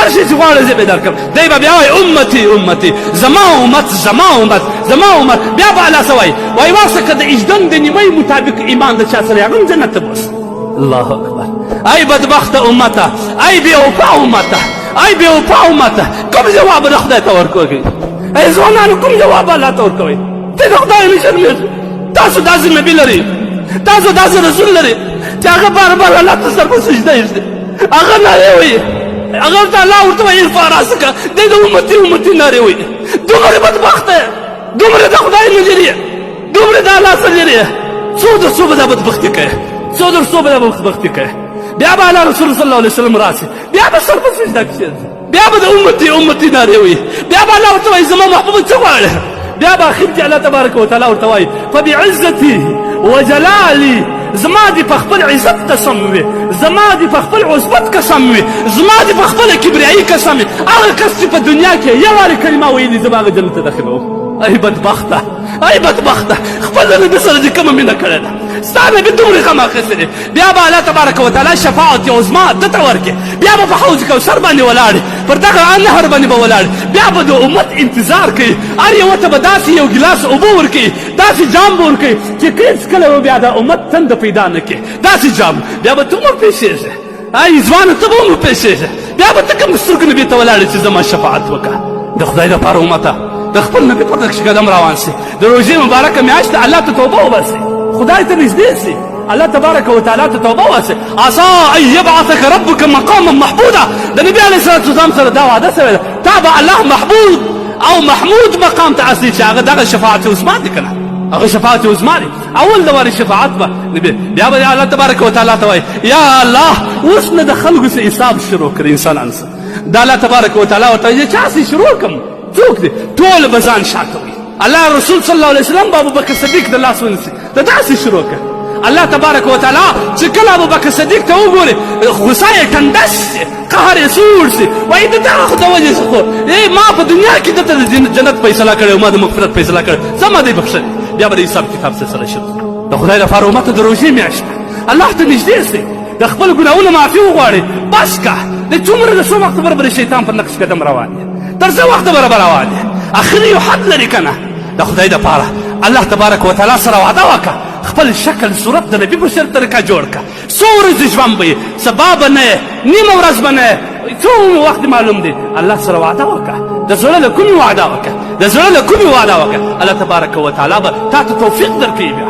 هر شي چې غواړې زه به درکړم. دی به بیا وایي امتي امتي، زما امت زما امت زما امت. بیا به الله څه وایي؟ وایي ورسه که د اجدن د نیمۍ مطابق ایمان د چا سره هغه هم جنت ته بوسه. الله اکبر. ای بدبخته امته، ای بې وفا امته، ای بې وفا امته، کوم جواب د خدای ته ورکوي؟ ای ځوانانو کوم جواب الله ته ورکوي؟ ته د خدای نه شرمېږي. تاسو داسې نبي لرئ، تاسو داسې رسول لرئ چې هغه بار بار الله ته سر په سجده ایږدي، هغه نارې وایي، هغه ته الله ورته وایي ارفع راسک، دی د امتي امتي نارې وایي. دومره بدبخته، دومره د خدای نه لرې، دومره د الله څخه لرې، څو در څو به دا بدبختي کوې، څو در څو به دا بدبختي کوې. بیا به الله رسول صلی الله علیه وسلم راسي، بیا به سر په سجده کښېږدي، بیا به د امتي امتي نارې وایي، بیا به الله ورته وایي زما محبوب څه غواړې؟ بیا به اخر کې الله تبارک وتعالی ورته وایي فبعزتي وجلالي، زما دې په خپل عزت قسم وي، زما دې په خپل عظمت قسم وي، زما دې په خپله کبریایي قسم وي، هغه کس چې په دنیا کې یو وارې کلمه ویلي زه به هغه جنت ته داخلوم. ای بدبخته، ای بدبخته، خپل نبي سره دې کومه مینه کړې ده؟ ستا نبي دومره غم اخیستی دی. بیا به الله تبارک وتعالی شفاعت عظما ده ته ورکړي، بیا به په حوض کوثر باندې ولاړ، پر دغه نهر باندې به ولاړ، بیا به د امت انتظار کوي، هر یوه ته به داسې یو ګیلاس اوبه ورکوي، داسې جام به ورکوي چې هېڅکله به بیا د امت تنده پیدا نه کړي، داسې جام. بیا به ته هم ورپېښېږې، ای ځوانه ته به هم ورپېښېږې، بیا به ته کوم سترګو نبي ته ولاړ چې زما شفاعت وکړه. د خدای دپاره امته د خپل نبي په نقش قدم روان سي، د روژې مبارکه میاشت الله ته توبه وباسي، خدای ته نږدې سي، الله تبارک وتعالى ته توبه واسي. عسى ان يبعثك ربك مقاما محمودا. د نبی علیه الصلاه والسلام سره دا وعده سوې ده، تا به الله محبوب او محمود مقام ته اصلي چې هغه دغه شفاعت عظما دی که نه، هغه شفاعت عظما دی، اول د وارې شفاعت به نبی. بیا به الله تبارک وتعالی ته وایي یا الله اوس نه د خلکو څه حساب شروع کړي انسانانو سره. دا الله تبارک وتعالی ورته وایي چا سې شروع کړم؟ څوک دی؟ ټول به ځان شاته وي. الله رسول صلی الله علیه وسلم به ابوبکر صدیق د لاس ونیسي، د داسې شروع کړه. الله تبارک وتعالی چې کله ابوبکر صدیق ته وګوري غوسه یې ټنډه شي، قهر یې سوړ شي، وایي د دغه خو د وجې څخه ما په دنیا کې ده ته د جنت فیصله کړې او ما د مغفرت فیصله کړې، زما دی بخښلی. بیا به د حساب کتاب سلسله شروع. د خدای لپاره امت د روژې میاشت الله ته نږدې شئ، د خپل ګناهونو معافي وغواړئ، بس که د څومره د څو وخته به شیطان پر نقش قدم روان دی، تر څه وخته به روان دی، اخر یو حد لري که نه. د خدای دپاره الله تبارک وتعالی سره وعده وکړه، خپل شکل صورت د نبي په شر طریقه جوړ کړه. څو ورځې ژوند به یې، سبا به نه یې، نیمه ورځ به نه یې، څو وخت معلوم دی. الله سره وعده وکړه، د زړه له کومې وعده وکړه، د زړه له کومې وعده وکړه، الله تبارک وتعالی به تا ته توفیق درکوي بیا.